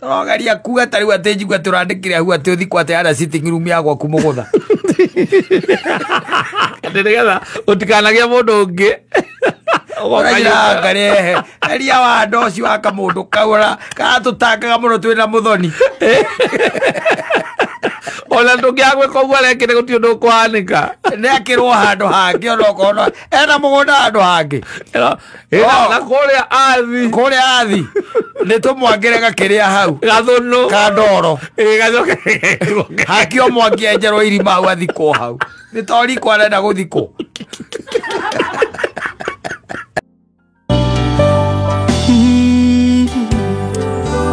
Tũrogeria kuga ta rĩu atĩ njigua tũrandĩkire hau atĩ ũthikwo atĩ harĩa sitting room ya gwaku mũgũtha. Atĩ nĩgetha ũtikanagie mũndũ ũngĩ. Ũranjĩra ngarehe eria wa andũ ũcio wa kamũndũ kau karatũtangaga mũno twĩna mũthoni. Ona ndũngĩaga gwĩka ũguo arekire gũtirĩ ũndũ ũkũhanĩka. Nĩ akĩrwo handũ hangĩ onokorwo no ena mũgũnda handũ hangĩ. Na kũrĩa athi. Kũrĩa athi. Nĩ tũmwangĩre gakĩrĩa hau. Gathũnũ. Kandoro. Gacoke. Hakio mwangi enjerwo irima hau athikwo hau. Nĩ to riko arenda gũthikwo.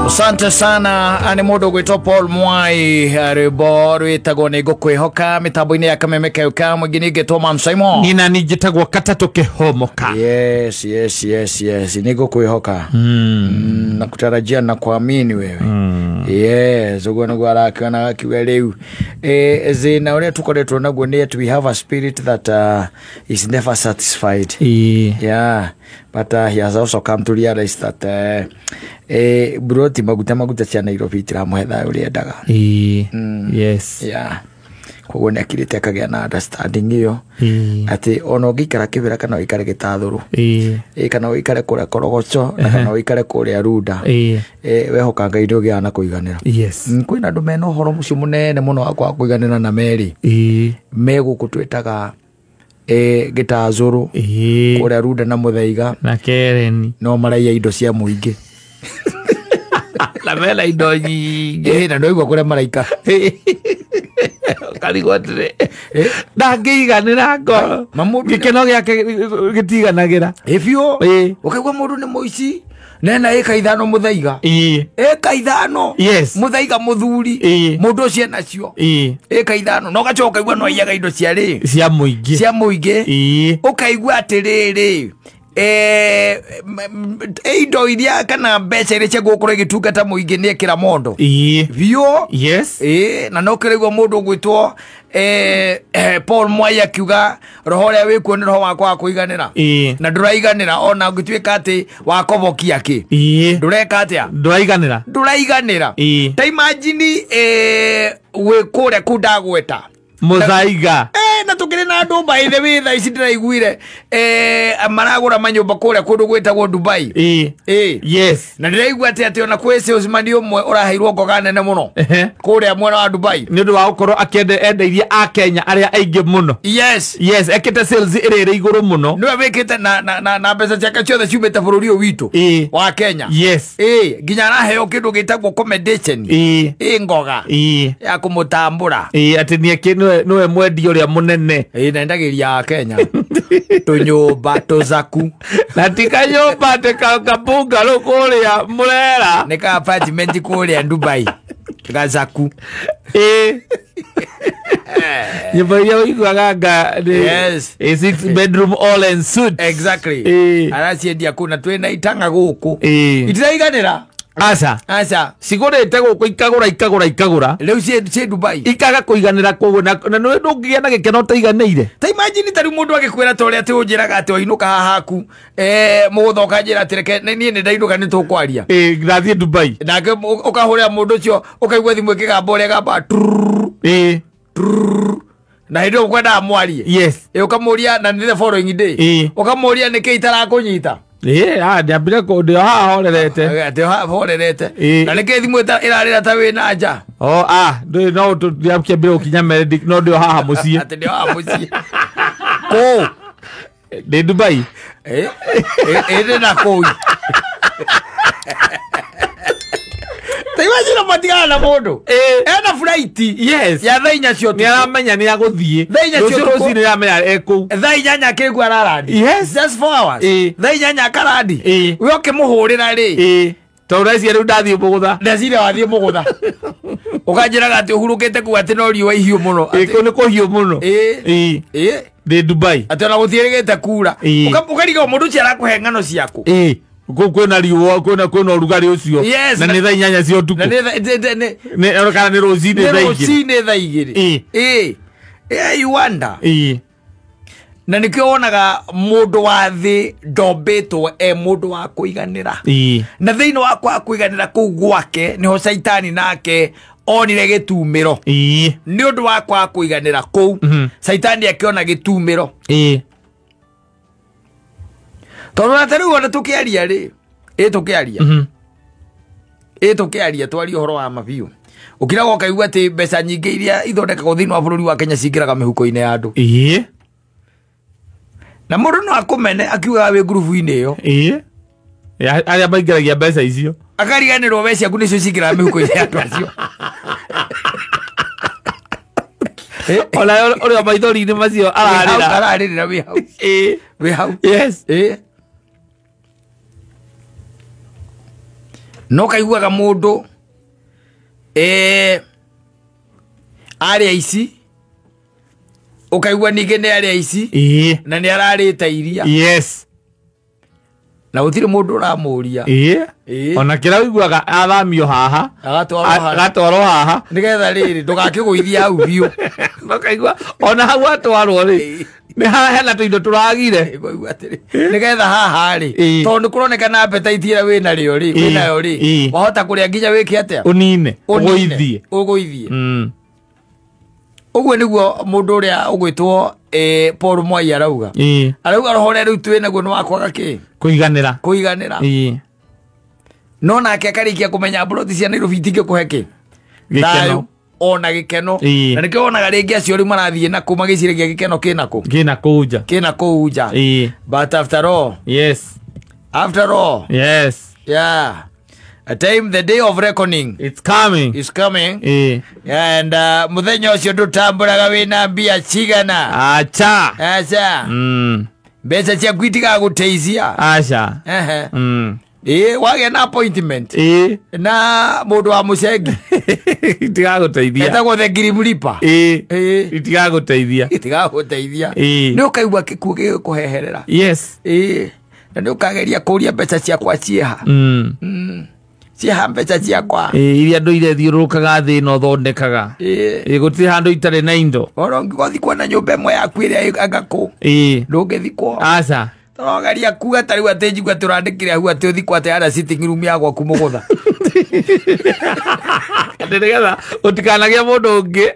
Asante sana nĩ mũndũ ũgwĩtwo Paul Mwai rwĩmbo rwĩtagwo nĩ ngũkwĩhoka mĩtambo-inĩ ya kameme kau ka mũingĩ nĩ ngĩtwo Man Simon. Nina nĩ njĩtagwo Katatũ Kĩhomoka. Yes, yes, yes, yes, nĩ ngũkwĩhoka. Na kutarajia na kuamini wewe. Yes, ũguo nĩguo arakiona akiuga rĩu. Thĩna ũrĩa tũkoretwo naguo nĩ atĩ we have a spirit that is never satisfied. Yeah, but he has also come to realize that broti maguta cia Nairobi itiramũhe thayũ ũrĩa endaga. Yes. Yeah. Koguo nĩ akirĩte akagĩa na understanding ĩyo atĩ ona ũngĩikara kĩbĩra kana ũikare gĩtathũrũ kana ũikare kũrĩa Korogocho na kana ũikare kũrĩa Runda wehoka Ngai nĩ ũgĩaga na kũiganĩra. Yes. Kwĩna andũ mena ũhoro mũcio mũnene mũno wa kwaga kũiganĩra na merĩ me gũkũ twĩtaga gĩtazũrũ kũrĩa Runda na Mũthaiga na Kereni no maraiya indo cia mũingĩ. Na mena indo nyingĩ. Na ndwaigua kũrĩa maraikara. Ũkarigwo atĩrĩ ndangĩiganĩra ngoro gĩkeno gĩake gĩtiganagĩra. Biũ. Ũkaigua mũndũ nĩ mũici nena ĩka ithano Mũthaiga. Ĩka ithano. Yes. Mũthaiga mũthuri. Mũndũ ũcio enacio. Ĩka ithano. Na ũgacoka ũkaigua no aiyaga indo cia rĩ? Cia mũingĩ. Cia mũingĩ. Ũkaigua atĩrĩrĩ indo iria kana mbeca iria cia gũkorwo igĩtungata mũingĩ nĩ ekĩra mondo. Biũ. Yes. Na no kĩraigua mũndũ ũgwĩtwo Paul Mwai akiuga roho ũrĩa wĩkuo nĩ roho wakwa wa kũiganĩra. Na ndũraiganĩra ona ũngĩtuĩka atĩ wakobokia kĩ. Ndũreka atĩa? Ndũraiganĩra. Ndũraiganĩra. Ta imagine wĩ kũrĩa kũu ndagweta. Mũthaiga. Na tũkĩrĩ na andũ by the way thaa ici ndĩraiguire maragũra manyũmba kũrĩa kũndũ gwĩtagwo Dubai. Yes. Na ndĩraigua atĩ ona kwĩ salesman ũmwe ũraheirwo ngoga nene mũno kũrĩa mwena wa Dubai nĩ ũndũ wa gũkorwo akĩendeirie a Kenya arĩa aingĩ mũno. Yes. Yes, ekĩte sales ĩrĩa ĩrĩ igũrũ mũno. Nĩwe wĩkĩte na mbeca ciake ciothe ciumĩte bũrũri ũyũ witũ wa Kenya. Yes. Nginya araheo kĩndũ gĩtagwo commendation. Ngoga ya kũmũtambũra. Atĩ nĩwe mwendia ũrĩa mũnene. Na endagĩria a Kenya tũnyũmba tũzaku na ti kanyũmba atĩ kabungarũ kũrĩa Mũrera nĩ ka apartment kũrĩa Dubai gazaku. Nyũmba iria ũiguaga nga yes. A 6 bedroom all en suite. Exactly. Araciendia kũ na twĩna itanga gũkũ itiraiganĩra. Aca. Aca. Cigũrĩte gũkũ ikagũra ikagũra ikagũra. Rĩu ciĩ Dubai. Ikaga kũiganĩra kũguo na nĩ ndũngĩgĩa na gĩkeno ũtaiganĩire. Ta imagine ta rĩu mũndũ agĩkwĩra ta ũrĩa atĩ ũnjĩraga atĩ wainũka haha haku mũgũtha ũkanjĩra atĩ reke niĩ nĩ ndainũka nĩ tũkwaria. Ndathiĩ Dubai. Nake ũkahũrĩra mũndũ ũcio ũkaigua thimũ ĩkĩgamba ũrĩa ĩgamba. Na hĩndĩ ĩyo ũkwendaga mwarie. Yes. Ũkamũria na nĩ the following day. Ũkamũria nĩkĩ itarakũnyita. Ndĩambire ndĩ haha horerete. Atĩ haha horerete. Na nĩkĩ thimũ ĩrarĩra ta wĩna nja? No ndĩakĩambire gũkinya Meredic no ndĩ haha mũciĩ. Atĩ ndĩ haha mũciĩ. Kũ? Ndĩ Dubai. Ĩndĩ na kũu. Ta imagine matigana na mũndũ. Ena flight. Yes. Ya thaa inya cia ũtukũ. Nĩ aramenya nĩ agũthiĩ. Thaa inya cia ũtukũ. Rũciũ rũcinĩ nĩaramenya e kũu. Thaa inyanya akĩigua ararandi. Yes. Just 4 hours. Thaa inyanya akarandi. We ũkĩmũhũrĩra rĩ. Tondũ ndeciria rĩu ndathiĩ mũgũtha. Ndeciria wathiĩ mũgũtha. Ũkanjĩraga atĩ ũhurũkĩte kũu atĩ no riũa ihiũ mũno. Kũu nĩ kũhiũ mũno. Ndĩ Dubai. Atĩ ona gũtiĩrĩgĩte kura. Ũkarigwo mũndũ ũcio arakũhe ng'ano ciaku. Kũu kwĩna riũa kwĩna ũrugarĩ ũcio. Yes. Na nĩ thaa inyanya cia ũtukũ. Na nĩ kana nĩ rũcinĩ thaa igĩrĩ. Nĩ rũcinĩ thaa igĩrĩ. You wonder. Na nĩkĩo wonaga mũndũ wa thĩ ndombĩtwo e mũndũ wa kũiganĩra. Na thĩinĩ wa kwaga kũiganĩra kũu gwake nĩho Caitani nake onire gĩtumĩro. Nĩ ũndũ wa kwaga kũiganĩra kũu Caitani akĩona gĩtumĩro. Tondũ na ta rĩu ona tũkĩaria rĩ, tũkĩaria tũkĩaria twarie ũhoro wa mabiũ, ũkiraga ũkaigua atĩ mbeca nyingĩ iria ithondekagwo thĩinĩ wa bũrũri wa Kenya cingĩraga mĩhuko-inĩ ya andũ. Na mũndũ no akũmene akiugaga wĩ ngurubu-inĩ ĩyo. Arĩa maingĩragia mbeca icio akariganĩrwo mbeca ciaku nĩcio cingĩraga mĩhuko-inĩ ya andũ acio. Ona ũrĩa maithori-inĩ macio ararĩra. Ararĩrĩra wĩ hau. Wĩ hau. Yes. No kaiguaga mũndũ arĩa ici, ũkaigua ningĩ nĩ arĩa ici na nĩ ararĩte iria. Yes. Na gũtirĩ mũndũ ũramũria. Ona kĩrĩa ũiguaga athamio haha agatwarwo haha nĩgetha rĩrĩ ndũgakĩgũithia hau biũ. Ũkaigua ona hau atwarwo rĩ nĩ hena tũindo tũragire. Nĩgetha haha rĩ tondũ nĩ kũronekana appetite ĩrĩa wĩnayo rĩ wĩnayo rĩ wahota kũrĩa nginya wĩke atĩa? Ũnine. Ũgũithie. Ũgũithie. Ũguo nĩguo mũndũ ũrĩa ũgwĩtwo Paul Mwai arauga. Arauga roho ũrĩa rĩu twĩ naguo nĩ wa kwaga kĩ? Kũiganĩra. Kũiganĩra. No nake akarĩkia kũmenya mburoti cia Nairobi itingĩkũhe kĩ? Gĩkeno. Ona gĩkeno. Na nĩkĩo wonaga rĩngĩ acio rĩu marathiĩ nakũ magĩciragia gĩkeno kĩna kũ? Kĩna kũu nja. Kĩna kũu nja. But after all. Yes. After all. Yes. Yeah. A time, the day of reckoning. It's coming. It's coming. And muthenya ũcio ndũtambũraga wĩna mbia cigana. Acha. Acha. Mbeca ciaku itigagũteithia. Acha. Wagĩa na appointment. Na mũndũ wa mũcengi. Itigagũteithia. Etagwo the Grim Reaper. Itigagũteithia. Itigagũteithia. Nĩ ũkaigua gĩkuũ gĩgĩkũheherera. Yes. Na nĩ ũkageria kũria mbeca ciakwa ciĩha. Ciĩha mbeca ciakwa. Iria ndũire thiũrũrũkaga thĩ ĩno thondekaga. Gũtirĩ handũ itarĩ na indo. Oro ũngĩgothikwo na nyũmba ĩmwe yaku ĩrĩa anga kũ. Ndũngĩthikwo. Aca. Tũrogeria kuga ta rĩu atĩ njigua tũrandĩkire hau atĩ ũthikwo atĩ harĩa sitting room ya gwaku mũgũtha. Nĩgetha ũtikanagĩe mũndũ ũngĩ.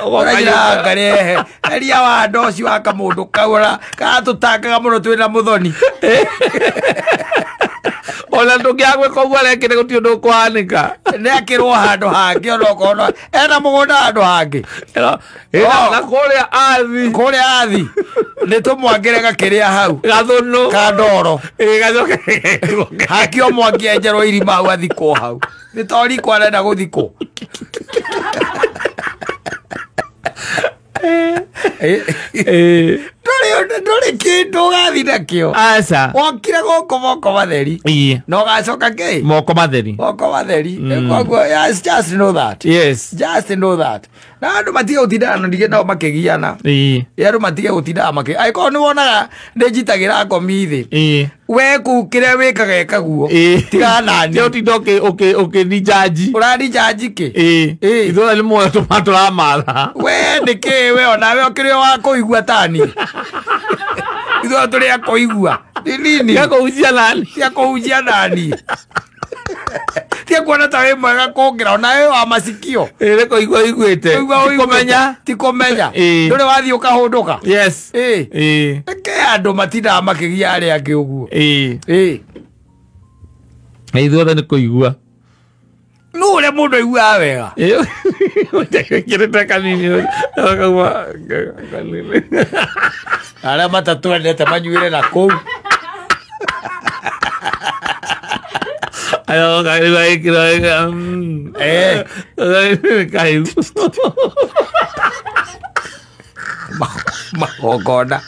Ũranjĩra ngarehe. Eria wa andũ ũcio wa kamũndũ kau karatũtangaga mũno twĩna mũthoni. Ona ndũngĩaga gwĩka ũguo arekire gũtirĩ ũndũ ũkũhanĩka. Nĩ akĩrwo handũ hangĩ onokorwo ena mũgũnda handũ hangĩ. Na kũrĩa athi. Kũrĩa athi. Nĩ tũmwangĩre gakĩrĩa hau. Gathũnũ. Kandoro. Hakio mwangi enjerwo irima hau athikwo hau. Nĩ to riko arenda gũthikwo. Ndũrĩ kĩndũ ũgathiĩ nakĩo. Aca. Wokire gũkũ moko matheri. Na ũgacoka kĩ? Moko matheri. Moko matheri. Koguo just know that. Yes. Just know that. Na andũ matige gũtindana na ningĩ nao makĩgiana. Andũ matige gũtindaga makĩ. Angĩkorwo nĩ wonaga nĩ njitagĩra ngomi thĩ. We kũu kĩrĩa wĩkaga ĩkaguo. Tiga nani. Ũtinda ũkĩnijaji. Ũranijaji kĩ? Ithuothe nĩ muoyo tũramatha. We nĩkĩ we onawe ũkĩrĩ wa kũigua tani. Ithuothe tũrĩ a kũigua. Nĩ nini. Tia kũhunjia nani. Tia kũhunjia nani. Tia kuona ta wĩ mwega kũngĩra onawe wa masikio. Nĩ kũigua ũiguĩte. Ti kũmenya. Ti kũmenya. Ndũrĩ wathiĩ ũkahũndũka. Yes. Reke andũ matindaga makĩgia arĩa angĩ ũguo. Ithuothe nĩ kũigua. No ũrĩa mũndũ aiguaga wega. Ũtekĩrĩte kanini. Kanini. Arĩa matatwendete manyuĩre na kũu. Magongona.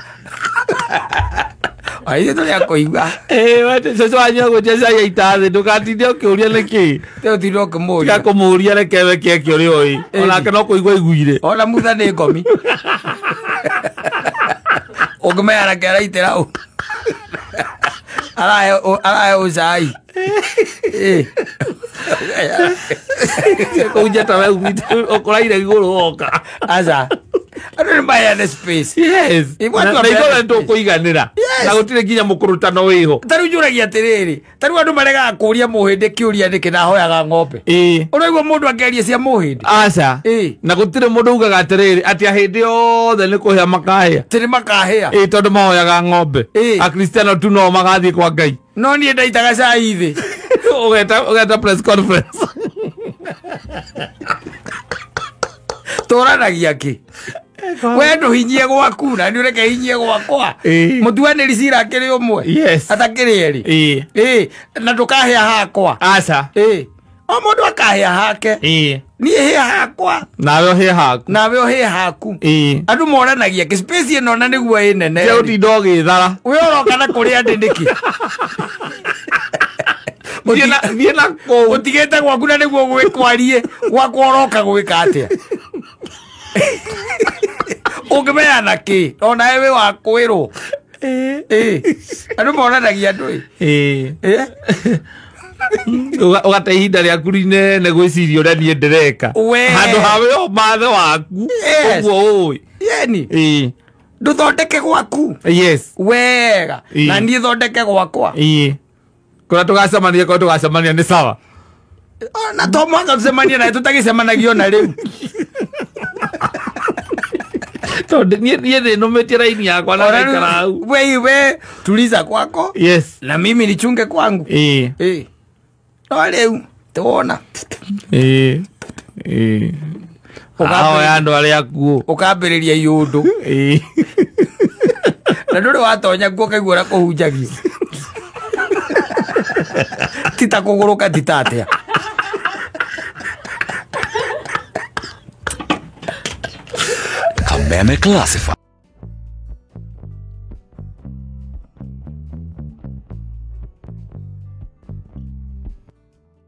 Aithe tũrĩ a kũigua. Cũcũ wanyu agwĩtia cai aita thĩ ndũgatinde ũkĩũria nĩkĩ. Ũtinde ũkĩmũria. Tiga kũmũria reke we keke ũrĩa ũĩ. Onake no kũigua aiguire. Ona mutha nĩ ngomi. Ũngĩmenya nake araitĩra ũ. Arahe ũcai. Kũhunjia ta we ũkũraire igũrũ woka. Aca. Andũ Andũ nĩ maheane space. Yes. Na ithuothe nĩtũkũiganĩra. Yes. Na gũtirĩ nginya mũkũrũtano wĩho. Ta rĩu njũragia atĩrĩrĩ, ta rĩu andũ maregaga kũũria mũhĩndĩ kĩũria nĩkĩ na ahoyaga ng'ombe. Ĩĩ. Ũraigua mũndũ akĩaria cia mũhĩndĩ? Aca. Ĩĩ. Na gũtirĩ mũndũ ugaga atĩrĩrĩ atĩ ahĩndĩ othe nĩ kũhĩa makahĩa. Atĩ nĩ makahĩa. Ĩĩ, tondũ mahoyaga ng'ombe. Ĩĩ. Akristiano tu no magathiĩ kwa Ngai. No niĩ ndaitaga cai thĩ. Ũgeta press conference. Tũranagia kĩ? We ndũhinyie gwaku na nĩ ũreke hinyie gwakwa. Ĩĩ. Mũtuanĩri cira akĩrĩ ũmwe. Yes. Atakĩrĩ erĩ. Ĩĩ. Ĩĩ, na ndũkahĩa hakwa. Aca. Ĩĩ. O mũndũ akahĩa hake. Ĩĩ. Niĩ hĩa hakwa. Nawe ũhĩe haku. Nawe ũhĩe haku. Ĩĩ. Andũ moranagia kĩ space ĩno na nĩguo ĩ nene. Tiga gũtinda ũgĩthara. We ũroka na kũrĩa ndĩ nĩkĩ? Thiĩ na kũu. Ũtigĩte gwaku na nĩguo gwĩkwarie. Gwakwa ũroka gwĩka atĩa? Ũngĩmeana kĩ? Onawe wĩ wa kwĩrwo. Ĩĩ. Andũ monanagia andũ ĩ. Ĩĩ. Ũgate ihinda rĩaku inene gwĩciria ũrĩa niĩ ndĩreka. We. Handũ ha we ũmathe waku. Yes. Ũguo ũĩ. Yeni. Ĩĩ. Ndũthondeke gwaku. Yes. Wega. Ĩĩ. Na niĩ thondeke gwakwa. Ĩĩ. Kũrĩa tũgacemania, kũrĩa tũgacemania nĩ sawa. Na to mũhaka tũcemanie nawe, tũtagĩcemanagia ona rĩu. Tondũ niĩ nĩnũmĩtie raini yakwa na ngaikara hau. We tuliza kwako. Yes. Na mimi nichunge kwangu. Ĩĩ. Ĩĩ. No rĩu tuona. Ĩĩ. Ĩĩ. Ahoya andũ arĩa akuũ. Ũkambĩrĩria iũndũ. Ĩĩ. Na ndũrĩ watonya kuo ũkaigua ũrĩa kũhunjagio. Tita kũgũrũka tita atĩa. Kameme Classified.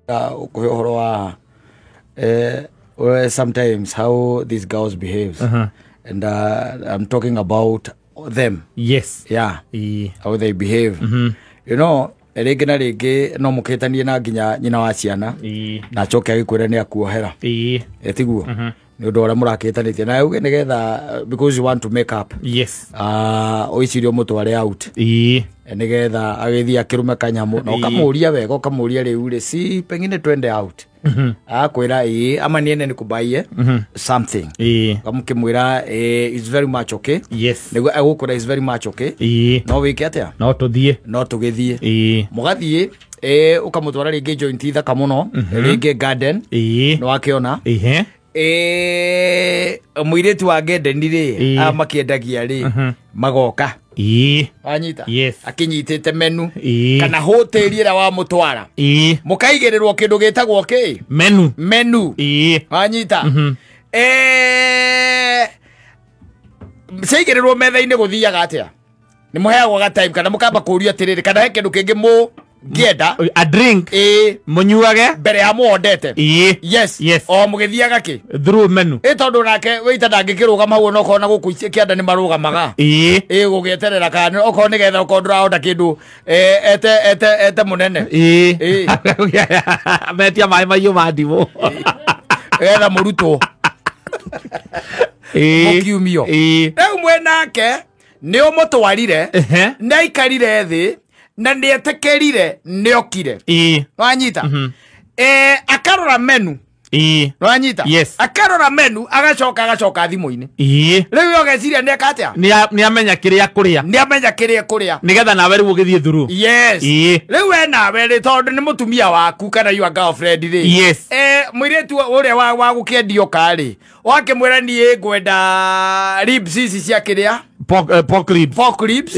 Ũkũhe ũhoro wa sometimes how these girls behaves. And I'm talking about them. Yes. Yeah. E. How they behave. You know, rĩngĩ na rĩngĩ no mũkĩtanie na nginya nyina wa ciana. Na acoke agĩkwĩre nĩ akuohera. Tiguo? Nĩ ũndũ ũrĩa mũrakĩtanĩtie. Na uge nĩgetha, because you want to make up. Yes. Ũicirie ũmũtware out. Nĩgetha agĩthiĩ akĩrũme kanyamũ. Na ũkamũria wega, ũkamũria rĩu rĩ, si pengine twende out. Akwĩra ĩĩ, ama niende nĩkũbaiye something. Ũkamũkĩmwĩra it's very much okay. Yes. Nĩguo egũkwĩra it's very much okay. No wĩke atĩa? No tũthiĩ. No tũgĩthiĩ. Mũgathiĩ, ũkamũtwara rĩngĩ joint thaka mũno, rĩngĩ garden. Nĩ wakĩona. Mũirĩtu wa garden rĩ, aya makĩendagia rĩ, magoka. Wanyita? Yes. Akinyitĩte menu. Kana hoteli ĩrĩa wamũtwara. Mũkaigĩrĩrwo kĩndũ gĩtagwo kĩ? Menu. Menu. Wanyita? Ciaigĩrĩrwo metha-inĩ gũthiaga atĩa? Nĩ mũheagwo ga time kana mũkamba kũũrio atĩrĩrĩ, kana he kĩndũ kĩngĩ mũngĩenda? A drink. Mũnyuage. Mbere ya mũondete. Yes. Yes. O mũgĩthiaga kĩ? Through menu. Tondũ nake wĩita ndangĩkĩrũgama hau ona okorwo na gũkũ kĩanda nĩ marũgamaga. Gũgĩeterera kana okorwo nĩgetha okorwo ndũraonda kĩndũ, ete mũnene. Metia maĩ mahiũ ma ndimũ. Getha mũrutwo. Mũkiumio. Rĩu mwenake nĩ ũmũtwarire, nĩ aikarire thĩ, na nĩ etĩkĩrire, nĩ okire. Wanyita? Akarora menu. Wanyita? Yes. Akarora menu, agacoka thimũ-inĩ. Rĩu ũgeciria nĩ eka atĩa? Nĩ amenya kĩrĩa kũrĩa. Nĩ amenya kĩrĩa kũrĩa. Nĩgetha nawe rĩu ũgĩthiĩ through. Yes. Rĩu we nawe rĩ, tondũ nĩ mũtumia waku kana your girlfriend rĩ. Yes. Mũirĩtu ũrĩa wa gũkĩendio ka rĩ, wakĩmwĩra niĩ ngwenda ribs ici cia kĩrĩa? Pork ribs. Pork ribs.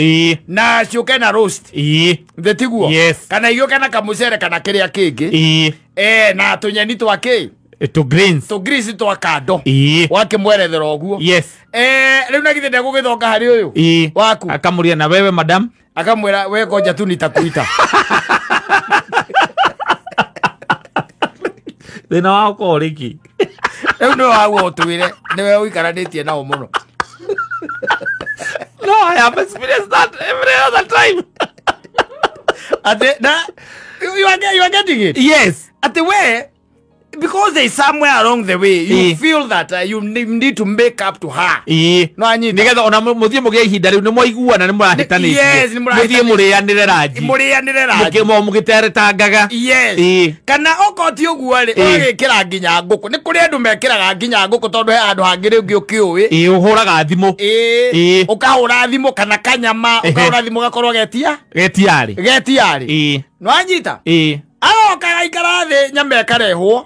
Na ciũke na roast. Thĩ tiguo? Yes. Kana igĩũke na kamũcere kana kĩrĩa kĩngĩ. Na tũnyeni twa kĩ? To greens. To greens twa kando. Wakĩmwerethera ũguo. Yes. Rĩu na githĩ ndegũgĩthonga harĩ ũyũ? Waku. Akamũria na wewe madam. Akamwĩra we ngoja tu nitakuita. Thĩna wakwa ũrĩkĩ? Rĩu nĩwe waguo ũtwĩre, nĩwe ũikaranĩtie nao mũno. No, I have experienced that every other time. Ate, na, you are getting it? Yes. Ate we, Because there is somewhere along the way you feel that you need to make up to her. No anyita. Nigetha ona muthie mugie ihinda riu ni mwaiguana ni murahitanitie. Yes, ni murahitanitie. Muthie murianire ranji. Murianire ranji. Mugiteretangaga. Yes. Kana okoti uguo ri ugikira nginya nguku. Ni kuri andu mekiraga nginya nguku tondu he andu hangi riu ngiukiui. Uhuraga thimu. Ukahura thimu kana kanyama, ukahura thimu gakorwo getia. Getiari. Getiari. No anyita. Aroka gaikara thi nyama ĩkarehwo.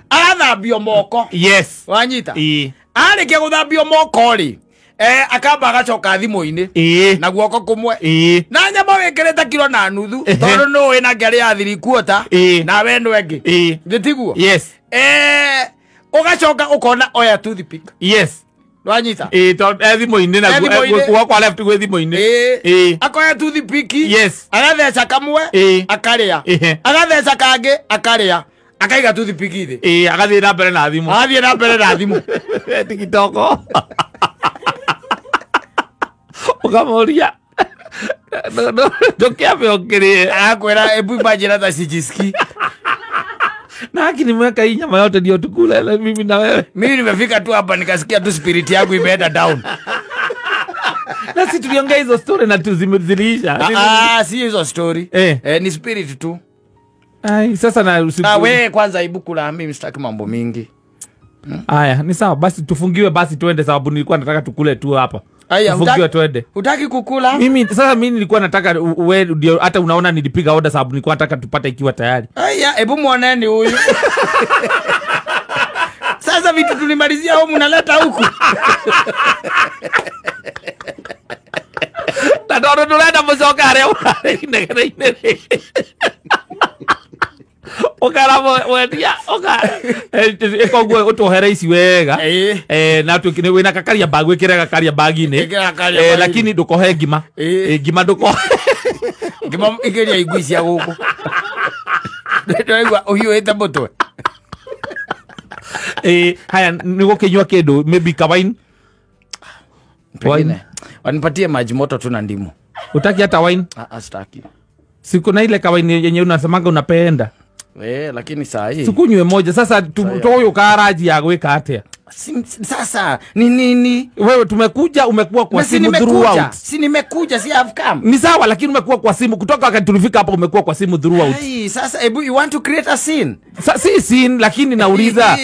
Agathambio moko. Yes. Wanyita. Arĩkia gũthambio moko rĩ, akamba agacoka thimũ-inĩ. Na guoko kũmwe. Na nyama wĩkĩrĩte kiro na nuthu tondũ nĩũĩ na ngari ya 3/4 nawe ĩno ĩngĩ. Gĩtiguo? Yes. Ũgacoka ũkona oya toothpick. Yes. Wanyita. Tondũ thimũ-inĩ na guoko kwa left gwĩ thimũ-inĩ. Akoya toothpick. Yes. Agatheca kamwe. Akarĩa. Agatheca kangĩ akarĩa. Akaiga toothpick thĩ. Agathiĩ na mbere na thimũ. Agathiĩ na mbere na thimũ. TikTok. Ũkamũria. Ndũkĩambe ũkĩrĩe. Akwĩra ebu imagine hata sijisikii. Na haki nimeweka hii nyama yote ndio tukule mimi na wewe. Mimi nimefika tu hapa nikasikia tu spirit yangu imeenda down. Na si tuliongea hizo story na tuzimeziliisha. Si hizo story. Ni spirit tu. Ai, sasa na usiku. Na wewe kwanza ibukula, mimi sitaki mambo mingi. Aya, ni sawa basi tufungiwe basi tuende sababu nilikuwa nataka tukule tu hapa. Aya, tufungiwe tuende. Hutaki kukula? Mimi sasa mimi nilikuwa nataka wewe ndio hata unaona nilipiga order sababu nilikuwa nataka tupate ikiwa tayari. Aya, hebu muoneni huyu. Sasa vitu tulimalizia home unaleta huku. Na ndo ndurenda mucoka aria inegere. Ukara wendia uka koguo utuhere ici wega na tuikine wina kakaria bag wikire kakaria bag-ini lakini ndukohe ngima ngima ndukohe ngima ikiria igui cia guku ndiraigua uhiuhite mutwe. Haya nigukinyua kindu maybe ka wine. Wine wanipatie maji moto tu na ndimu. Utaki hata wine? Sitaki. Siku na ile kawaini yenye unasemanga unapenda. Lakini saa hii sikunywe moja sasa tutoyo karaji ya gwika atia. Sasa ni nini? Wewe tumekuja umekuwa kwa simu throughout. Si nimekuja, si have come. Ni sawa lakini umekuwa kwa simu kutoka wakati tulifika hapa umekuwa kwa simu throughout. Hey, sasa ebu you want to create a scene? Si scene lakini nauliza.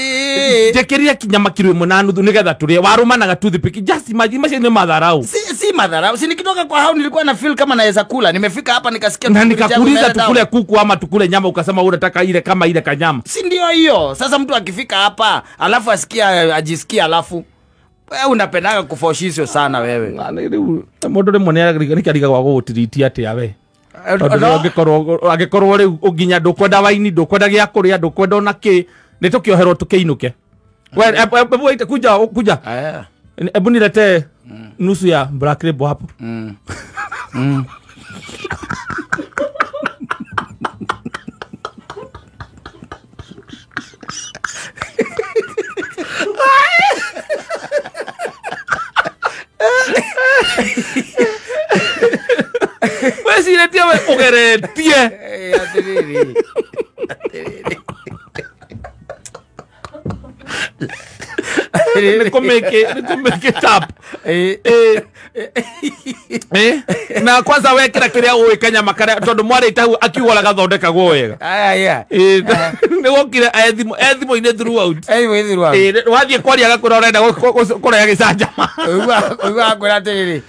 Jekeria kinyama kiro munanu nigetha turie warumanaga toothpick. Just imagine maisha ni madharau. Si madharau. Si nikitoka kwa hao nilikuwa na feel kama naweza kula. Nimefika hapa nikasikia na nikakuuliza tukule kuku ama tukule nyama ukasema unataka ile kama ile kanyama. Si ndio hiyo. Sasa mtu akifika hapa alafu asikia ajisikia alafu wewe unapendaga kufoshisho sana wewe. Mundu rimwe ni gwa gugutiritia atia we. Tondu angikorwo riu nginya ndukwenda waini ndukwenda gia kuria ndukwenda ona ki ni tukioherwo tukiinuke. Wewe hebu waite kuja kuja. Hebu niletee nusu ya Black Label hapo. Weciretie we ugeretie. Atiriri. Nikumake it up. Na kwanza wekira kiria uĩ kanyama karia tondu mwarĩ hau akiuga gathondekagwo wega. Aya. Nĩ wokire ethimũ-inĩ throughout. Ethimũ-inĩ throughout. Wathiĩ kwaria agakwĩra ũrenda kũrĩa gĩcanjama. Ũigua akwĩra atĩrĩrĩ,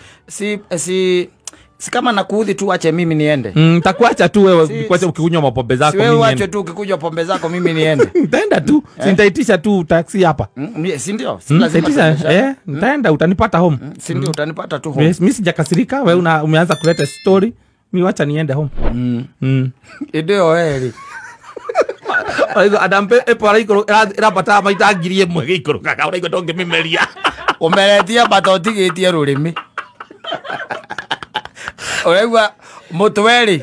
si kama nakuudhi tu ache mimi niende. Nitakuacha tu wewe kwanza ukikunywa mapombe zako mimi niende. Si wewe ache tu ukikunywa pombe zako mimi niende. Nitaenda tu, si nitaitisha tu taxi hapa. Si ndio? Si lazima. Nitaenda utanipata home. Si ndio utanipata tu home. Mimi sijakasirika, wewe umeanza kuleta story. Mimi wacha niende home. Ndio wewe. Adam epo araikuru irabata maita 1000 gĩikũrũkaga ũraigua ndũngĩmĩmeria. Ũmeretie bata ũtigĩtie rũrĩmĩ. Ũraigua mũtwe rĩ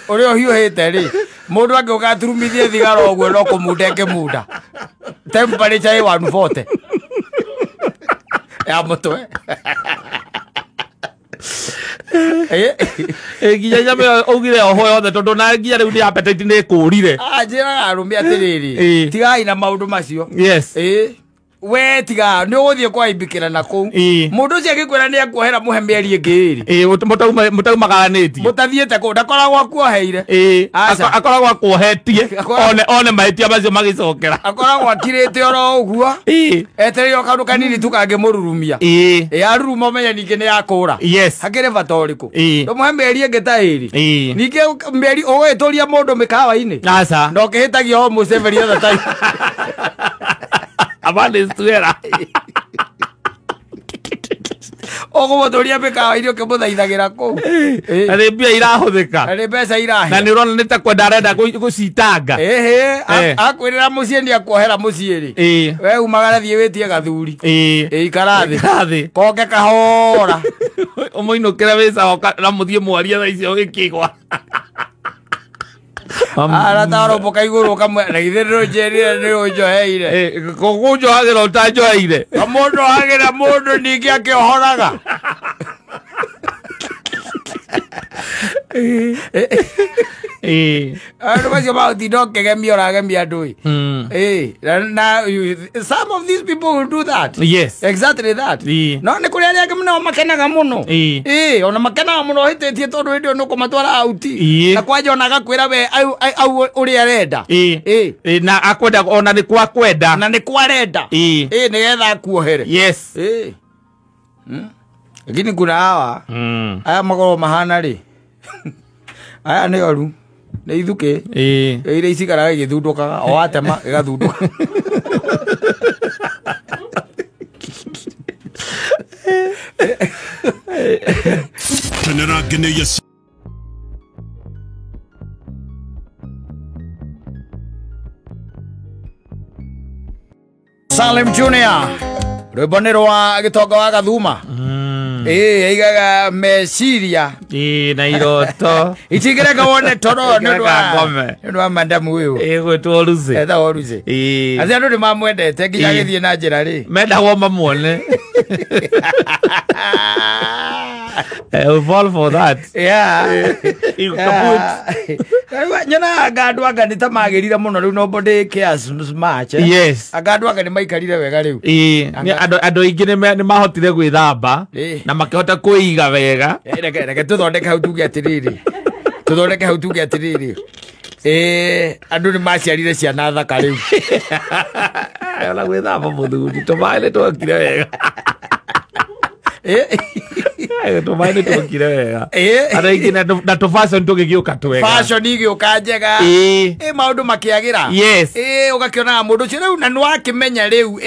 ũrĩa ũhiũhĩte rĩ mũndũ angĩũka aturumithie thigara ũguo no kũmunda ĩngĩmunda. Temperature ĩ 140 ya mũtwe. Nginya nyama ĩyo augire oho yothe tondũ na nginya rĩu nĩ appetite nĩ ĩkũrire. Njĩraga arũme atĩrĩrĩ, tigai na maũndũ macio. Yes. We tiga nĩ ũgũthiĩ kwaimbikĩra na kũu. Mũndũ ũcio angĩkwĩra nĩ akuohera mũhe mĩeri ĩngĩ ĩrĩ. Mũtaumagaranĩtie. Mũtathiĩte kũu ndakoragwo akuoheire. Akoragwo akuohetie one mahĩtia macio magĩcokera. Akoragwo akirĩte oro ũguo. Etereire o kaũndũ kanini tu kangĩmũrurumia. Aruruma ũmenye ningĩ nĩ yakũra. Yes. Hakĩrĩ bata ũrĩkũ? Ndũmũhe mĩeri ĩngĩ ta ĩrĩ. Ningĩ mĩeri ũgũgĩtũria mũndũ mĩkawa-inĩ. Aca. Na ũkĩhĩtagia almost every other time. Abane stuera. Ũgũmũtũria mĩkawa-inĩ ũkĩmũthaithagĩra kũu. Na nĩ mbia irahũthĩka. Na nĩ mbeca irahĩa. Na nĩ ũrona nĩ ta kwenda arenda gũcitanga. Akwĩrĩra mũciĩ nĩ akuohera mũciĩ rĩ. We umagara thiĩ wĩtie gathuri. Ikara thĩ. Koke kahora. Ũmũinũkĩre wĩ sawa na mũthiĩ mwarie thaa icio ũgĩkĩgwa. Arataroboka igũrũ kamwe na githĩ ndũnjĩrire nĩ ũnjoheire. Kũnjohagĩra ũtanjoheire. Mũndũ ohagĩra mũndũ ningĩ akĩohoraga. Andũ macio magũtinda ũkĩgemia ũragemia andũ ĩ. Na some of these people will do that. Yes. Exactly that. No nĩ kũrĩ arĩa angĩ nao makenaga mũno. Ona makenaga mũno ũhĩtĩtie tondũ hĩndĩ ĩyo nĩ ũkũmatwara out. Na kwanja ona agakwĩra we au ũrĩa arenda. Na akwenda ona nĩ kwa kwenda. Na nĩ kwa arenda. Nĩgetha akuohere. Yes. Lakini kuna hawa aya makorwo mahana rĩ. Aya nĩ oru. Nĩ ithukĩ. Iria icikaraga igĩthundũkaga o watema ĩgathundũka. Salim Junior rwĩmbo nĩ rwa gĩtonga wa Gathuma. Aigaga meciria na iroto itigĩreka wone toro nĩ ũndũ wa mandamu ũyũ ĩgwĩtwo Lucy. Etagwo Lucy. Acio andũ nĩ mamwendete nginya agĩthiĩ na njĩra rĩ mendagwo mamuone. I fall for that. Yeah. You kaput. Nyonaga andũ anga nĩ ta magĩrire mũno rĩu nobody cares much. Yes. Anga andũ anga nĩ maikarire wega rĩu. Andũ aingĩ nĩ mahotire gwĩthamba na makĩhota kwĩiga wega. Reke tũthondeke hau tuge atĩrĩrĩ. Tũthondeke hau tuge atĩrĩrĩ. Andũ nĩ maciarire ciana thaka rĩu. Ona gwĩthamba mũthuri tũmaĩ nĩ twokire wega. Tũmaĩ nĩ twokire wega. Andũ aingĩ na tũ fashion tũgĩgĩũka twega. Fashion igĩũka njega. Maũndũ makĩagĩra. Yes. Ũgakĩonaga mũndũ ũcio rĩu na nĩwakĩmenya rĩu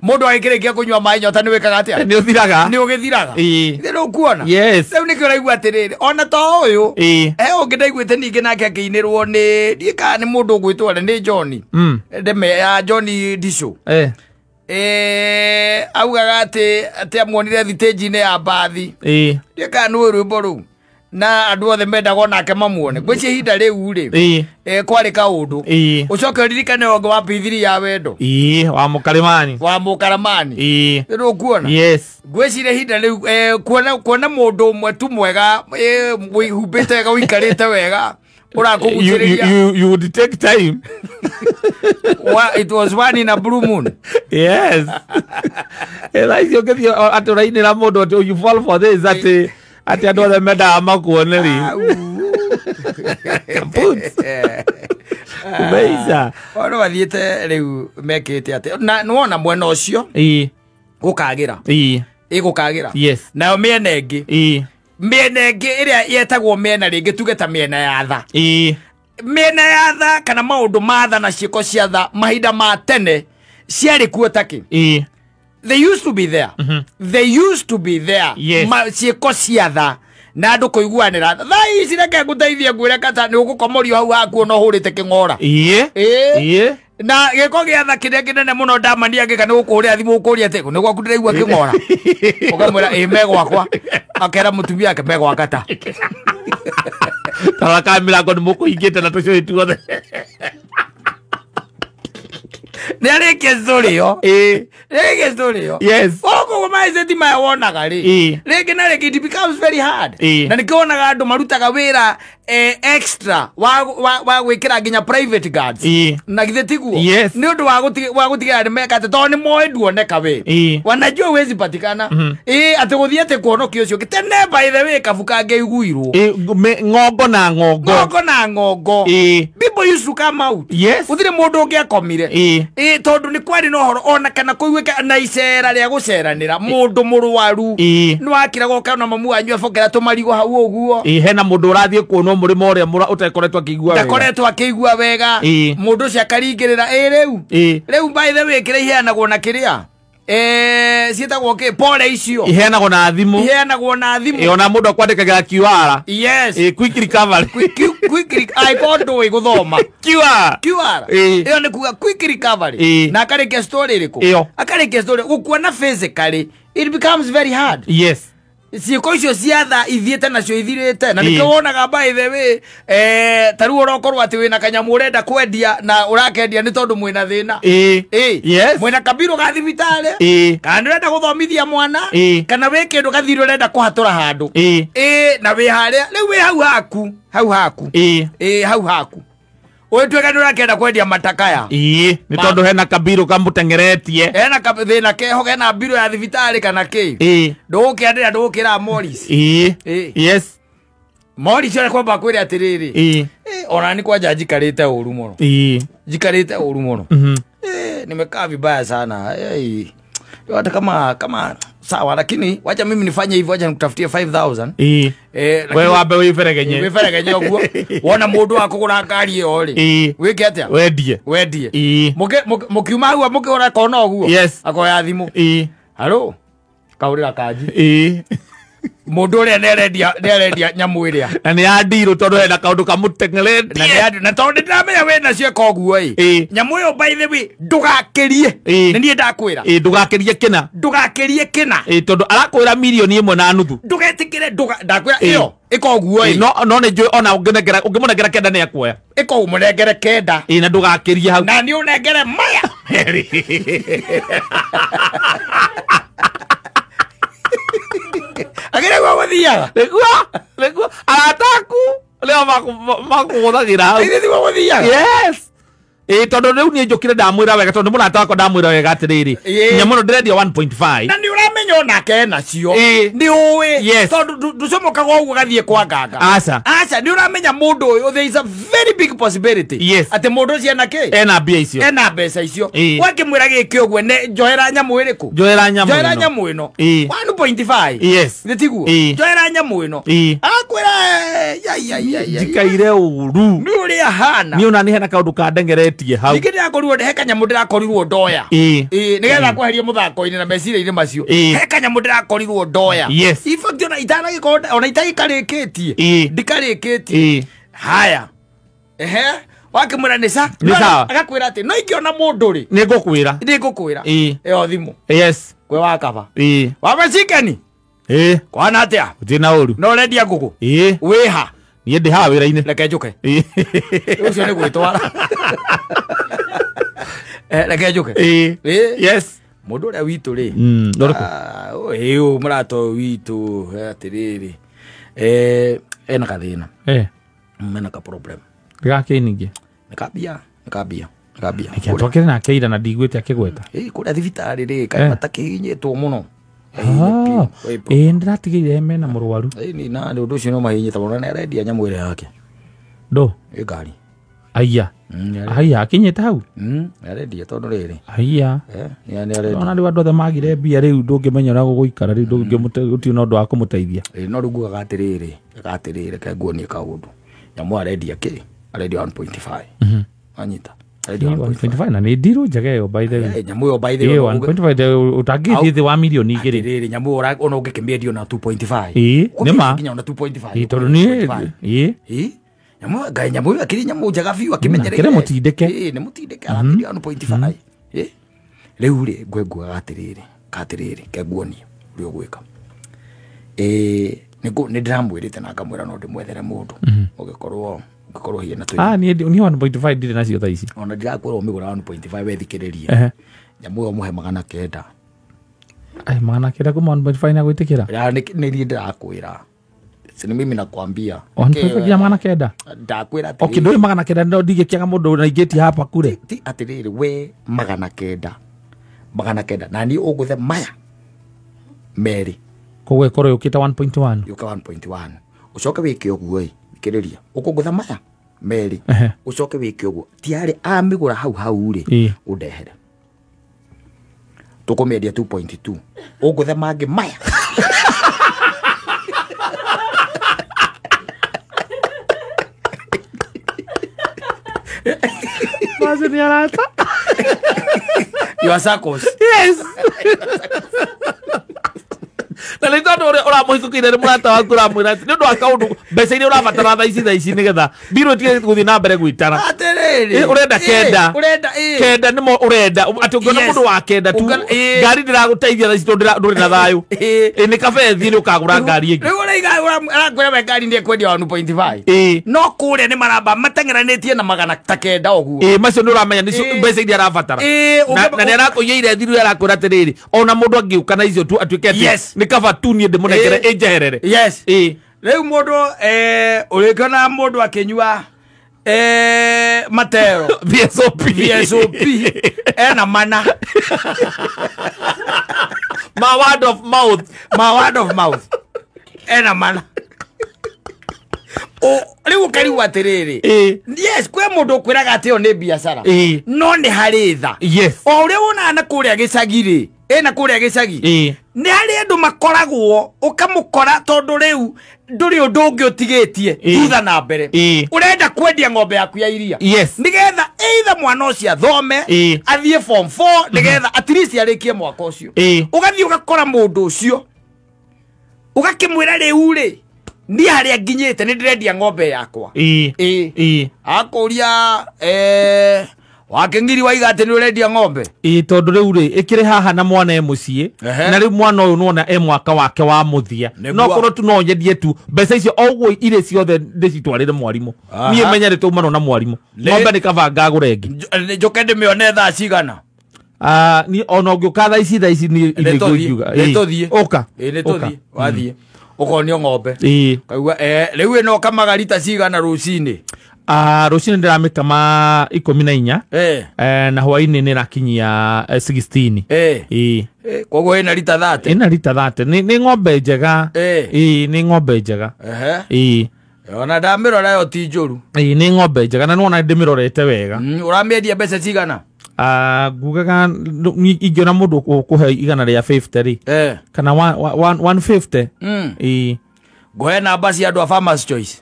mũndũ agĩkĩrĩkia kũnyua maĩ nyota nĩ wĩkaga atĩa? Nĩ ũthiraga. Nĩ ũgĩthiraga. Nĩ ũkuona. Yes. Rĩu nĩkĩo ũraigua atĩrĩrĩ ona to ũyũ he ũngĩ ndaiguĩte ningĩ nake akĩinĩrwo nĩ ndiĩ kana nĩ mũndũ ũgwĩtwo nĩ John. Ndeme ya John Disho. Augaga atĩ amuonire thitĩnji-inĩ ya mbathi. Ndiĩ kana nĩ rwĩmbo rũu na andũ othe mendagwo nake mamuone. Ngwĩciria ihinda rĩu rĩ kwarĩ kaũndũ. Ũcoke ũririkane ũngĩ wa P3 ya wendo. Wa Mũkarimani. Wa Mũkaramani. Nĩ ũkuona? Yes. Ngwĩciria ihinda rĩu kuona mũndũ ũmwe tu mwega wĩhumbĩte wega ũikarĩte wega You would take time. Well, it was one in a blue moon. Yes. You fall for this at andũ othe mendaga makuone rĩ. Kaput. Mbeca. Ono mathiĩte rĩu mekĩte atĩ na nĩwona mwena ũcio gũkagĩra. Ĩgũkagĩra. Yes. Nayo mĩena ĩngĩ. Mĩena ĩngĩ ĩrĩa yetagwo mĩena rĩngĩ tuge ta mĩena ya tha. Mĩena ya tha kana maũndũ ma tha na ciĩko cia tha mahinda ma tene ciarĩ kuo takĩ. They used to be there. They used to be there. Yes. Ciĩko cia tha na andũ kũiguanĩra. Thaa ici reke ngũteithie ngwĩre kata nĩ ũgũkomorio hau haku ona ũhũrĩte kĩng'ora. Na gĩko gĩa tha kĩrĩa kĩnene mũno ndamania ngĩka nĩ gũkũhũrĩra thimũ ũkũria atĩ nĩ gwaku ndĩraigua kĩng'ora. Ũkamwĩra ĩ me gwakwa. Akera mũtumia ake me gwa kata. Tarora kana mĩrango nĩ mũkũhingĩte na tũcũĩ tuothe. Nĩ arĩkia story ĩyo. Nĩ arĩkia story ĩyo. Yes. Koguo koguo mindset maya wonaga rĩ rĩngĩ na rĩngĩ it becomes very hard. Na nĩkĩo wonaga andũ marutaga wĩra extra wa gwĩkĩra nginya private guards. Na githĩ tiguo? Nĩ ũndũ wa gũtigĩrĩra nĩ meka atĩ tondũ nĩ moĩ nduoneka we. Wanajua huwezi patikana. Atĩ gũthiĩ atĩ kuonokio ũcio tene by the way kabu kangĩiguirwo. Ng'ongo na ng'ongo. Ng'ongo na ng'ongo. People used to come out. Yes. Gũtirĩ mũndũ ũngĩakomire. Tondũ nĩ kwarĩ na ũhoro ona kana kũiguĩka na icera rĩa gũceranĩra mũndũ mũrwaru. Nĩ wakiraga ũkona mamu wanyu abokera tũmarigũ hau ũguo. Hena mũndũ ũrathiĩ kuonwo mũrĩmo ũrĩa ũtekoretwo akĩigua wega. Ndakoretwo akĩigua wega. Mũndũ ũcio akaringĩrĩra rĩu. Rĩu by the way kĩrĩa iheanagwo na kĩrĩa ciĩtagwo kĩ pole icio iheanagwo na thimũ. Iheanagwo na thimũ. Ona mũndũ akwandĩkagĩra QR. Yes. Quick recovery. Quick angĩkorwo ndũĩ gũthoma. QR. QR. Ĩyo nĩ kuga quick recovery. Na akarĩkia story ĩrĩkũ? Akarĩkia story gũkuona physically it becomes very hard. Yes. Ciĩko icio cia tha ithiĩte nacio ithirĩte na nĩkĩo wonaga by the way ta rĩu ũrokorwo atĩ wĩna kanyamũ ũrenda kwendia na ũrakendia nĩ tondũ mwĩna thĩna. Yes. Mwĩna kabirũ ga thibitarĩ kana nĩ ũrenda gũthomithia mwana kana wĩ kĩndũ gathirĩ ũrenda kũhatũra handũ na wĩ harĩa rĩu wĩ hau haku hau haku hau haku ũtuĩka nĩ ũrakĩenda kwendia matakaya. Nĩ tondũ hena kabirũ kamũteng'eretie. Hena thĩna keho hena mbirũ ya thibitarĩ kana kĩ. Ndũgũkĩendera ndũgũkĩra Morris. Yes. Morris ũrĩa kwamba kwĩre atĩrĩrĩ. Ona nĩ kwanja njikarĩte ũru mũno. Njikarĩte ũru mũno. Nimekaa vibaya sana. Hata kama sawa lakini wacha mimi nifanye hivyo, wacha nikutafutie 5000. Wewe wambe wiberegenye. Wiberegenye uguo. Wona mundu wa kugura ngari iyo ri. Wike atia? Wendie. Wendie. Mukiuma hau mukigura kona uguo. Akoya thimu. Halo. Kaurira kanji. Mundu uria nerendia nyamu iria. Na ni andirũ tondũ hena kaũndũ kamũteng'eretie. Na tondũ ndĩramenya wĩna cio koguo ĩ. Nyamu ĩyo by the way ndũgakĩrie. Nĩ niĩ ndakwĩra. Ndũgakĩrie kĩna. Ndũgakĩrie kĩna. Tondũ arakwĩra mirioni 1.5. Ndũgetĩkĩre ndakwĩra ĩyo ĩkoguo ĩ. No nĩ njũĩ ona ũngĩmũnengera 9 nĩ ekuoya. Ĩko ũmũnengere 9. Na ndũgakĩrie hau. Na nĩ ũnengere maya. Agire gwa gũthiaga. Nĩguo arata aku rĩo makũgũthagĩra hau. Ĩĩ nĩguo gũthiaga. Yes. Tondũ rĩu niĩ njũkire ndamwĩra wega tondũ mũrata wakwa ndamwĩra wega atĩrĩrĩ. Nyamũ ĩno ndĩrendia 1.5. Na nĩ ũramenya onake enacio. Nĩ ũĩ. Tondũ ndũcomokaga ũguo ũgathiĩ kwa nganga. Aca. Aca nĩ ũramenya mũndũ ũyũ there is a very big possibility. Yes. Atĩ mũndũ ũcio ena kĩ? Ena mbia icio. Ena mbeca icio. Wakĩmwĩra gĩkĩ ũguo njoera nyamũ ĩrĩkũ? Njoera nyamũ ĩno. Njoera nyamũ ĩno. 1.5. Yes. Nĩ tiguo? Njoera nyamũ ĩno. Arakwĩra ya. Njikaire ũru. Nĩ ũrĩa ahana. Niĩ ona nĩ hena kaũndũ kandengeretie hau. Ningĩ ndĩrakorirwo he kanyamũ ndĩrakorirwo ndoya. Nĩgetha kweheria mũthako-inĩ na meciria-inĩ macio. He kanyamũ ndĩrakorirwo ndoya. Yes. In fact ona itanagĩkorwo ona itagĩkarĩkĩtie. Ndikarĩkĩtie. Haya. Ehe. Wakĩmwĩra nĩ sa. Agakwĩra atĩ no ingĩona mũndũ rĩ. Nĩ ngũkwĩra. Nĩ ngũkwĩra. Ĩyo thimũ. Yes. Kwĩ wakaba. Waba cikeni. Kwana atĩa? Gũtirĩ na ũru. No ũrendia ngũkũ? Wĩha. Niĩ ndĩ haha wĩra-inĩ. Reke njũke. Ũcio nĩ gwĩtwara. Reke njũke. Yes. Mũndũ ũrĩa witũ rĩ. Ũyũ mũrata ũyũ witũ atĩrĩrĩ. Ena gathĩna. Mena ka problem. Gakĩ ningĩ? Nĩ kambia. Twakĩrĩ nake ira na ndiguĩte akĩgweta. Kũrĩa thibitarĩ rĩ kaĩ matakĩhinyĩtwo mũno. Ndĩratigĩire mena mũrwaru. Na nĩ ũndũ ũcio no mahinyĩte mũno na arendia nyamũ ĩrĩa yake. Ndũ? Ĩ ngari. Aya. Aya akinyĩte hau? Arendia tondũ rĩrĩ. Aya. Nĩ arendia. Ona rĩu andũ othe magire mbia rĩu ndũngĩmenya ũrĩa gũgũikara rĩu gũtirĩ na ũndũ wa kũmũteithia. No rĩu ngugaga atĩrĩrĩ, reke nguonie kaũndũ. Nyamũ arendia kĩ? Arendia 1.5. Anyita. 1.5 na nĩ ndirũ njega ĩyo by the way. Nyamũ ĩyo by the way 1.5 ũtangĩthiĩ thĩ wa milioni 2. Atĩrĩrĩ nyamũ ĩyo ona ũngĩkĩmĩendia ona 2.5. Nĩ ma. Nginya ona 2.5. Tondũ nĩ Nyamũ ngai nyamũ ĩyo akĩrĩ nyamũ njega biũ akĩmenyerere. Kĩrĩ mũtindĩke. Nĩ mũtindĩke arakĩria 1.5. Rĩu rĩ ngwenguaga atĩrĩrĩ ke nguonie ũrĩa ũgwĩka. Nĩ ndĩramwĩrĩte na ngamwĩra no ndĩmwethere mũndũ. Ũngĩkorwo hihi na twĩ. Niĩ 1.5 ndirĩ nacio thaa ici. Ona ndirakwĩra ũmĩgũra 1.5 wethikĩrĩrie. Nyamũ ĩyo mũhe 900. Ai 900 kuma 1.5 na gwĩtĩkĩra. Ya nĩ niĩ ndĩrakwĩra. Si ni mimi nakwambia. 1.5 nginya 900. Ndakwĩra atĩrĩrĩ. Okay, ndũrĩ 900 no ndigĩkĩaga mũndũ na ingĩtia hapa kure. Ti atĩrĩrĩ we 900. 900 na niĩ ũgũthe maya merĩ. Koguo ĩkorwo yũkĩte 1.1. Yũka 1.1. Ũcoke wĩke ũguo ĩ, thikĩrĩria. Ũkũgũtha maya merĩ. Ũcoke wĩke ũguo. Tiarĩ amĩgũra hau hau rĩ, ũndehere. Tũkũmĩendia 2.2. Ũgũthe mangĩ maya. Macio nĩ arata. Your circles. Yes. Na nĩ tondũ ũrĩa ũramũhithũkĩire nĩ mũrata waku ũramwĩra atĩ nĩ ũndũ wa kaũndũ mbeca iria ũrabatara thaa ici nĩgetha mbirũ ĩtige gũthiĩ na mbere gwĩtara. Atĩrĩrĩ. Ũrenda kenda. Ũrenda kenda nĩmo ũrenda atĩ ũngĩona mũndũ wa kenda tu ngari ndĩragũteithia thaa ici tondũ ndũrĩ na thayũ. Nĩ kaba ĩthiĩ nĩ ũkagũra ngari ĩngĩ. Rĩu ũraiga arakwĩra we ngari nĩ ĩkwendia 1.5. No kũrĩa nĩ maramba mateng'eranĩtie na 900 ũguo. Macio nĩ ũramenya nĩcio mbeca iria arabatara. Na nĩ arakũiyĩire thiru arakwĩra atĩrĩrĩ ona mũndũ angĩũka na icio tu atuĩke atĩ nĩ kaba tu niĩ ndĩmũnengere ĩnjeherere. Yes. Rĩu mũndũ ũrĩkĩona mũndũ akĩnyua matero VSOP ena mana ma word of mouth, ma word of mouth ena mana. Rĩu ũkarigwo atĩrĩrĩ. Yes, kwĩ mũndũ ũkwĩraga atĩ ĩyo nĩ biacara no nĩ harĩ tha. Yes. O ũrĩa wonaga na kũrĩa gĩcagi rĩ, ĩna kũrĩa gĩcagi nĩ harĩ andũ makoragwo ũkamũkora tondũ rĩu ndũrĩ ũndũ ũngĩ ũtigĩtie thutha na mbere. Ũrenda kwendia ng'ombe yaku ya iria. Yes. Nĩgetha either mwana ũcio athome athiĩ form 4 nĩgetha at least arĩkie mwaka ũcio. Ũgathiĩ ũgakora mũndũ ũcio ũgakĩmwĩra rĩu rĩ niĩ harĩa nginyĩte nĩ ndĩrendia ng'ombe yakwa. Akũria wakĩngiri waiga atĩ nĩ ũrendia ng'ombe. Tondũ rĩu rĩ ĩkĩrĩ haha na mwana e mũciĩ na rĩu mwana ũyũ nĩwona e mwaka wake wa mũthia. No korwo tu no nyendie tu mbeca icio o ũguo irĩ ciothe ndĩcitwarĩre mwarimũ. Niĩ menye nĩ taumanwo na mwarimũ. Ng'ombe nĩ kaba ngagũra ĩngĩ. Njoke ndĩmĩone thaa cigana? Niĩ ona ũngĩũka thaa ici niĩ ingiuga. Nĩtũthiĩ. Ũka. Nĩtũthiĩ. Wathiĩ. Ũkonio ng'ombe. Kaigua rĩu ĩno ũkamaga rita cigana rũcinĩ? Rũcinĩ ndĩramĩkama 14 na hwaĩ-inĩ nĩ ĩrakinyia 16. Koguo ĩna rita 30. Ĩna rita 30. Nĩ ng'ombe njega. Nĩ ng'ombe njega. Ona ndamĩrora yo ti njũru. Nĩ ng'ombe njega na nĩwona ndĩmĩrorete wega. Ũramĩendia mbeca cigana? Ngugaga ingĩona mũndũ ũkũhe 150 rĩ kana 150. Ngũhe namba cia andũ a Farmers Choice.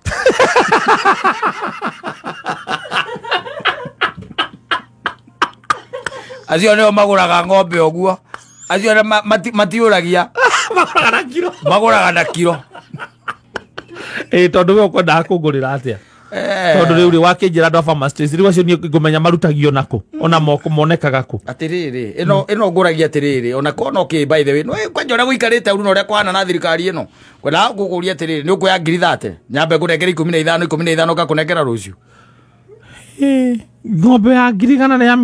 Acio nĩo magũraga ng'ombe ũguo. Acio matiũragia. Magũraga na kiro. Magũraga na kiro. Tondũ we ũkwendaga kũngũrĩra atĩa? Tondũ rĩu rĩ wakĩnjĩra andũ a Farmers Choice rĩu acio niĩ ngũmenya marutagio nakũ ona moko monekaga kũ. Atĩrĩrĩ ĩno ngũragia atĩrĩrĩ ona kono kĩ by the way no kwanja ũrĩa gũikarĩte ũru na ũrĩa kũhana na thirikari ĩno kwendaga gũkũria atĩrĩrĩ nĩ ũkuoya ngiri 30 nyambe ngũnengere 15 15 ngakũnengera rũciũ. Ng'ombe ya 150. Ya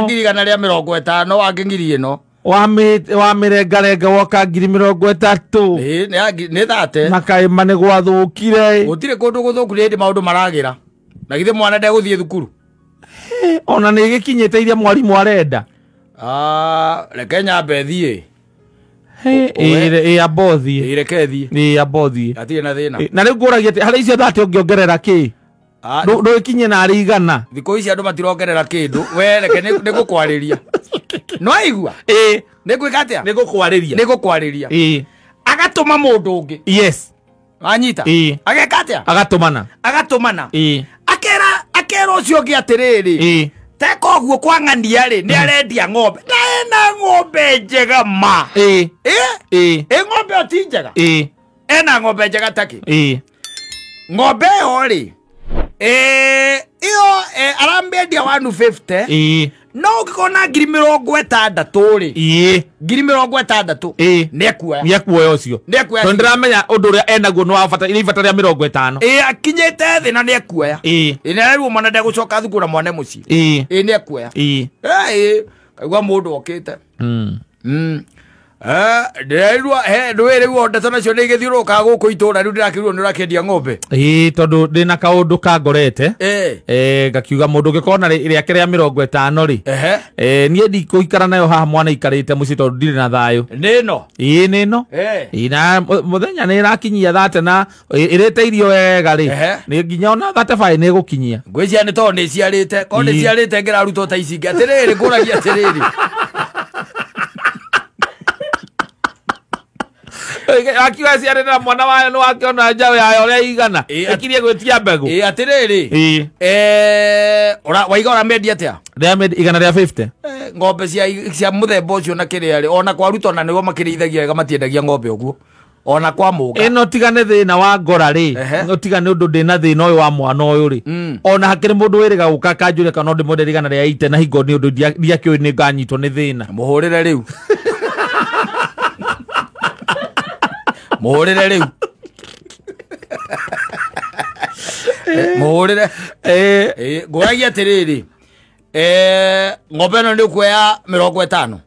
150 wangĩ ngiri ĩno wamĩrengarenga woka 30,000. Nĩ 30. Na kaĩma nĩ gwathũkire. Gũtirĩ kũndũ gũthũku nĩ hĩndĩ maũndũ maragĩra. Na githĩ mwana ndegũthiĩ thukuru? Ona nĩ ĩgĩkinyĩte iria mwarimũ arenda. Reke nyambe thiĩ. Amba ũthiĩ. Reke thiĩ. Amba ũthiĩ. Hatirĩ na thĩna. Na rĩu ngũragia atĩ harĩ icio 30 ũngĩongerera kĩ? Ndũgĩkinye narĩ 100. Thikũ ici andũ matirongerera kĩndũ. We reke nĩ ngũkwarĩria. No aigua? Nĩ ngwĩka atĩa? Nĩ ngũkwarĩria. Nĩ ngũkwarĩria. Agatũma mũndũ ũngĩ. Yes. Wanyita? Ageka atĩa? Agatũmana. Agatũmana. Akera ũcio ũngĩ atĩrĩrĩ. Teka ũguo kwa ng'ania rĩ nĩ arendia ng'ombe. Na ena ng'ombe njega ma. Ĩ ng'ombe ĩyo ti njega? Ena ng'ombe njega takĩ? Ng'ombe ĩyo rĩ ĩyo aramĩendia 150. No ũngĩkorwo na 60,000 rĩ. 60,000. Nĩ ekuoya. Nĩ ekuoya ũcio. Tondũ ndĩramenya ũndũ ũrĩa enaguo nĩ wa bata, ibata rĩa 50. Akinyĩte thĩ na nĩ ekuoya. Nĩ arerwo mwana ndegũcoka thukuru na mwana mũciĩ. Nĩ ekuoya. Kaigua mũndũ okĩte. Ndĩraigua he ndũĩ rĩu o ndeto nacio nĩ igĩthiũrũrũkaga gũkũ itũũra rĩu ndĩrakĩrwo nĩ ũrakĩendia ng'ombe. Ĩĩ tondũ ndĩna kaũndũ kangorete. Ngakiuga mũndũ ũngĩkona rĩake rĩa 50 rĩ. Niĩ ndikũikara nayo haha mwana ikarĩte mũciĩ tondũ ndirĩ na thayũ. Nĩ ĩno? Ĩĩ nĩ ĩno. Ĩĩ na mũthenya nĩ ĩrakinyia 30 na ĩrĩte irio wega rĩ. Nĩ nginya ona 35 nĩ ĩgũkinyia. Ngwĩciria nĩ tondũ nĩ ĩciarĩte. Korwo nĩ ĩciarĩte ĩngĩrarutwo ta ici ingĩ. Atĩrĩrĩ, ngũragia atĩrĩrĩ. Akiuga ciarĩ na mwana wayo nĩ wakĩona njaũ yayo ũrĩa igana. Ĩkirie gwĩtia mbegũ. Ĩĩ atĩrĩrĩ. Waiga ũramĩendia atĩa? Ndĩramĩendia igana rĩa 50. Ng'ombe cia mũthemba ũcio na kĩrĩa rĩ, ona kwa Ruto na nĩguo makĩrĩithagia wega matiendagia ng'ombe ũguo. Ona kwa Mũga. Ĩno tiga nĩ thĩna wa ngora rĩ, ĩno tiga nĩ ũndũ ndĩna thĩna ũyũ wa mwana ũyũ rĩ. Ona hakĩrĩ mũndũ wĩrĩga gũka akanjũria kana no ndĩmwenderie igana rĩa 80 na hingo nĩ ũndũ ndiakĩũĩ nĩ nganyitwo nĩ thĩna. Mũhũrĩre rĩu. Mũhũrĩre rĩu. Mũhũrĩre. Ngũragia atĩrĩrĩ. Ng'ombe ĩno nĩ ũkuoya 50.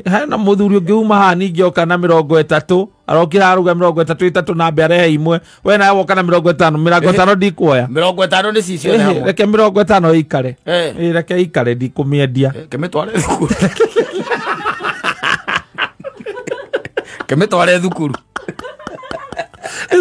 Hena mũthuri ũngĩ uma haha ningĩ oka na 30, arokire aruga 33 na ambe arehe imwe. We nawe woka na 50, 50 ndikuoya. 50 nĩ cicio ciothe hamwe. Reke 50 ĩikare. Reke ĩikare ndikũmĩendia. Kĩmĩtware thukuru. Kĩmĩtware thukuru.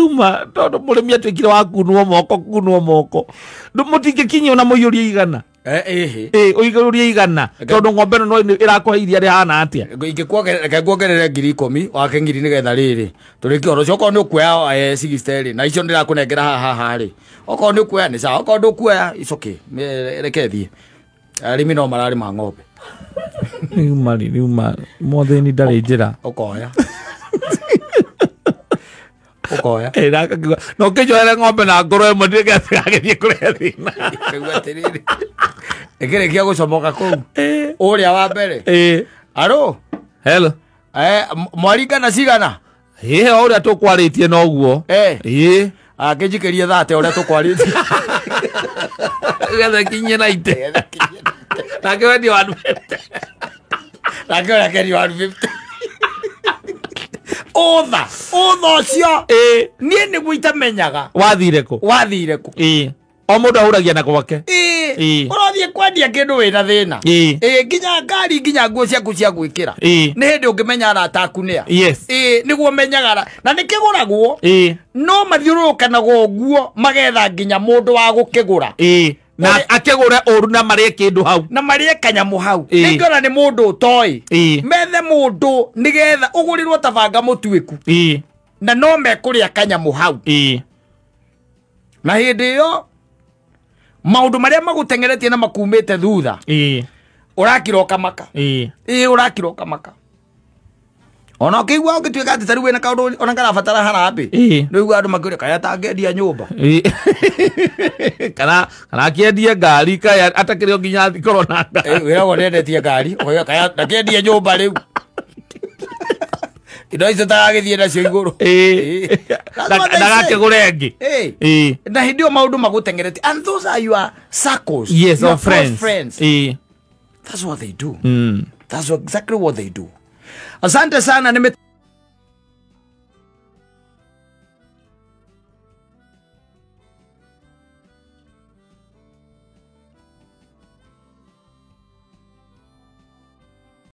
Uma tondũ mũrĩmi atuĩkire wa kunwo moko, kunwo moko. Mũtingĩkinyia ona mũiyũrie igana. Ũiyũrie igana. Tondũ ng'ombe ĩno no ĩrakũhe iria rĩhana atĩa? Reke nguongerere 10,000 wake ngiri nĩgetha rĩrĩ. Tũrĩkie ũhoro ũcio. Okorwo nĩ ũkuoya 60 rĩ, na icio ndĩrakũnengera haha haha rĩ. Okorwo nĩ ũkuoya nĩ sawa, okorwo ndũkuoya it's okay. Reke thiĩ. Arĩmi no mararĩma ng'ombe. Rĩu rĩu mwathĩni ndarĩ njĩra. Ũkoya. Ũkoya. No kĩnjoere ng'ombe na ngoro ĩmwe ndigagĩthiĩ kũrĩa thĩna. Ngaigua atĩrĩrĩ. Ĩkĩrĩkia gũcomoka kũu. Ũrĩa wa mbere. Aro. Hello. Mwaringana cigana? O ũrĩa tũkwarĩtie noguo. Akĩnjikĩrie 30 ũrĩa tũkwarĩtie. Getha kinyie na ite. Nake wendia 150. Nake ũrĩa akendia 150. Ũtha ũcio. Niĩ nĩguo itamenyaga. Wathire kũ? Wathire kũ? O mũndũ ahuragia na gwake. Ũrathiĩ kwendia kĩndũ wĩna thĩna. Nginya ngari nginya nguo ciaku cia gwĩkĩra. Nĩ hĩndĩ ũngĩmenya arata aku nĩa. Nĩguo menyaga na nĩkĩgũragwo. No mathiũrũrũkanaga ũguo magetha nginya mũndũ wa gũkĩgũra. Na akĩgũre ũru na marĩe kĩndũ hau. Na marĩe kanyamũ hau. Nĩngĩona nĩ mũndũ ũtoĩ. Methe mũndũ nĩgetha ũgũrĩrwo ta banga mũtuĩku. Na no mekũrĩa kanyamũ hau. Na hĩndĩ ĩyo maũndũ marĩa magũteng'eretie na makumĩte thutha. Ũrakira ũkamaka. Ũrakira ũkamaka. Ona ũkĩigua ũngĩtuĩka atĩ ta rĩu wĩna kaũndũ ona karabatara harambĩ. Nĩ ũiguaga andũ makĩũria kaya atangĩendia nyũmba. Kana akĩendie ngari kaya atakĩrĩ o nginya akorwo na ngari. Wĩragwo nĩendetie ngari, ũkauga kaya ndakĩendie nyũmba rĩu. Indo icio taragĩthiĩ nacio igũrũ. Ndagakĩgũre ĩngĩ. Na hĩndĩ ĩyo maũndũ magũteng'eretie. And those are your circles. Yes, your or friends. Friends. That's what they do. That's exactly what they do. Asante sana.